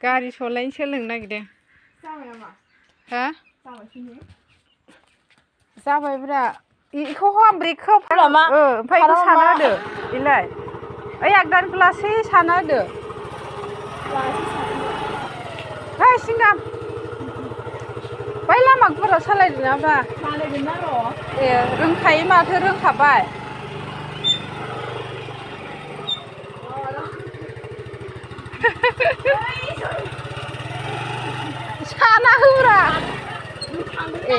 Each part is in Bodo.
गारि सलायनो सोलोंनो नागिरदों जाबाय नामा हा जाबाय फिनो जाबायब्रा इखौ हम ब्रेकखौ ओमफ्राय इखौ साना होदो इलाय ओइ आगदानिखौ लासै साना होदो है सिंगाम बै लामाफोराव सालायदो नाब्रा सालायगोन ना र' ए रोंखायो माथो रोंखाबाय साना होब्रा ए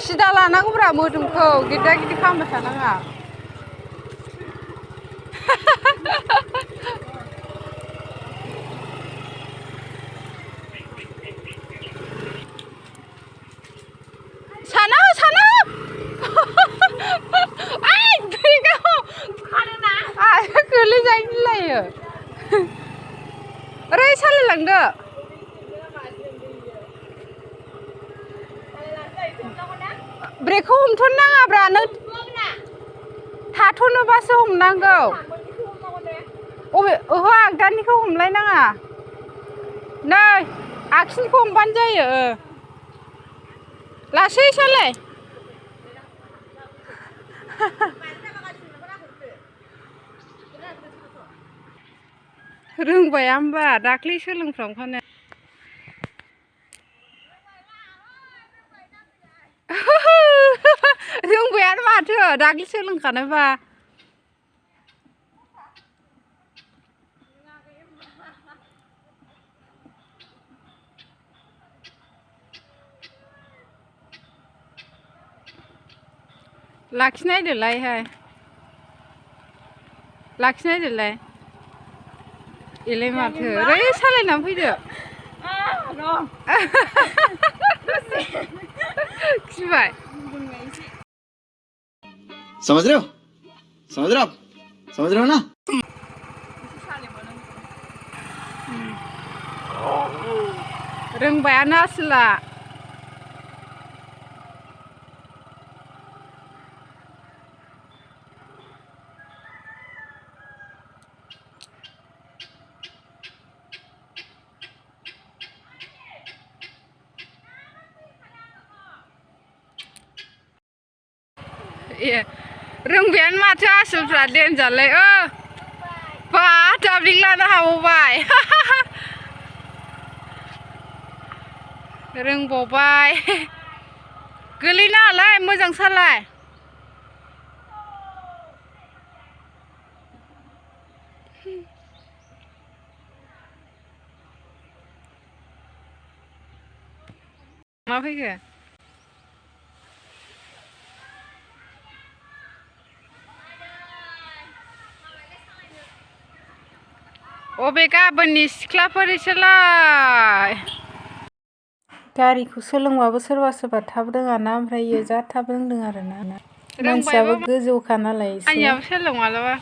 सिदा लानांगौब्रा मोदोमखौ गिदा गिदि खालामबाय थानाङा साना ओइ ब्रेकआव खानोना गोलैजानो गिलायो ओरै सालायलांदो ब्रेकखौ हमथ'नो नाङाब्रा नों थाथ'नोबासो हमनांगौ अबे ओहो आगदानिखौ हमलायनाङा नै आगसिनिखौ हमबानो जायो लासै सालाय रोंबाय होमबा दाख्लै सोलोंफ्रामखानाय रोंबायानो माथो दाख्लै सोलोंखानायबा लाखिनायदोलाय लाखिनायदोलाय इलाय माथो ओरै सालायनानै फैदो खिबाय समझ रहे हो ना रोंबायानो आसोला ए रोंबायानो माथो आसोलफ्रा देनजारलाय बा दाब्लिं लानो हाबावबाय रोंबावबाय गोलैनाङालै मोजां सालाय मा फैखो अबे गाबोननि सिख्लाफोरसोलाय गारिखौ सोलोंबाबो सोरबा सोरबा थाब रोङाना ओमफ्राय इयो जा थाब रोंदों आरोना मानसियाबो गोजौखा नालाय एसे आंनियाबो सोलों मालाबा